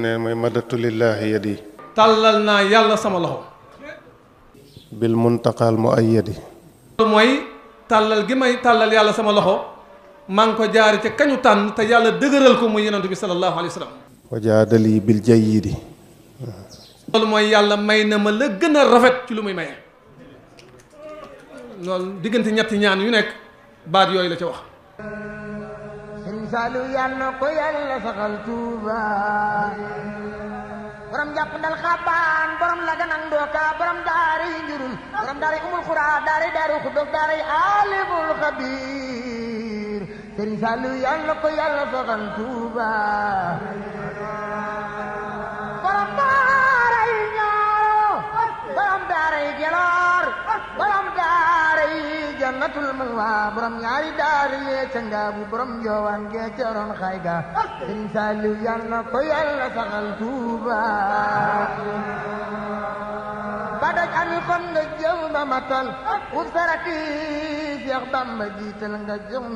ne mooy madatu lillahi yadi tàllal naa yàlla sama loxo bil muntaqal muayyadi loolu mooy tàllal gi may tàllal yàlla sama loxo maa ngi ko jaari ca kañu tànn te yàlla dëgëral ko muy yonent bi sallallahu alayhi wa sallam wa jaadali bil jayyidi loolu mooy yàlla may na ma la gën a rafet ci lu muy maye loolu diggante ñetti ñaan yu nekk baat yooyu la ca wax Saliou yàlla ko yàlla saxal Tuuba borom jàpp ndal xabaan borom la ganan dooka borom daara yi njurul borom daara yi umul xuraa daara yi daaru xuddoog daara yi alimul xabiir Serigne Saliou yàlla ko yàlla saxal Tuuba borom daara yi ñaaro borom daara yi geloor borom daara yi jannatul malwa borom ñaari daara yee ca ngaabu borom njoowaan gee ca ron xayga Serigne Saliou yàlla ko yàlla saxal Tuuba ba daj ami kon nga jëw ba matal ut saraki Seex Bamba jiital nga jëm